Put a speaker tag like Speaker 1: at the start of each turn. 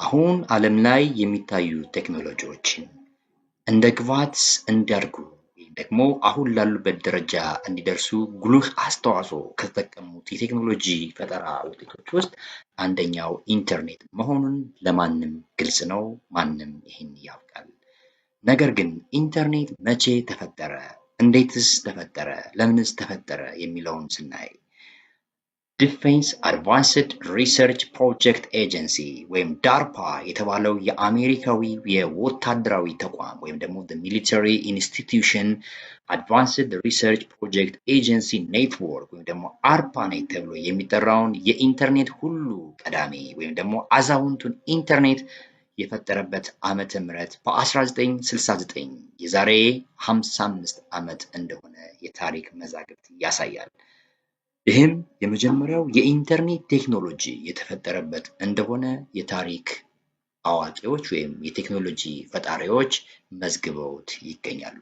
Speaker 1: አሁን ዓለም ላይ የሚታዩ ቴክኖሎጂዎችን እንደ ግብዓት እንዲያድጉ ወይም ደግሞ አሁን ላሉበት ደረጃ እንዲደርሱ ጉልህ አስተዋጽኦ ከተጠቀሙት የቴክኖሎጂ ፈጠራ ውጤቶች ውስጥ አንደኛው ኢንተርኔት መሆኑን ለማንም ግልጽ ነው። ማንም ይህን ያውቃል። ነገር ግን ኢንተርኔት መቼ ተፈጠረ? እንዴትስ ተፈጠረ? ለምንስ ተፈጠረ? የሚለውን ስናይ Defense Advanced Research Project Agency ወይም ዳርፓ የተባለው የአሜሪካዊ የወታደራዊ ተቋም ወይም ደግሞ Military Institution Advanced Research Project Agency Network ወይም ደግሞ አርፓኔት ተብሎ የሚጠራውን የኢንተርኔት ሁሉ ቀዳሚ ወይም ደግሞ አዛውንቱን ኢንተርኔት የፈጠረበት ዓመተ ምህረት በ1969 የዛሬ 55 ዓመት እንደሆነ የታሪክ መዛግብት ያሳያል። ይህም የመጀመሪያው የኢንተርኔት ቴክኖሎጂ የተፈጠረበት እንደሆነ የታሪክ አዋቂዎች ወይም የቴክኖሎጂ ፈጣሪዎች መዝግበውት ይገኛሉ።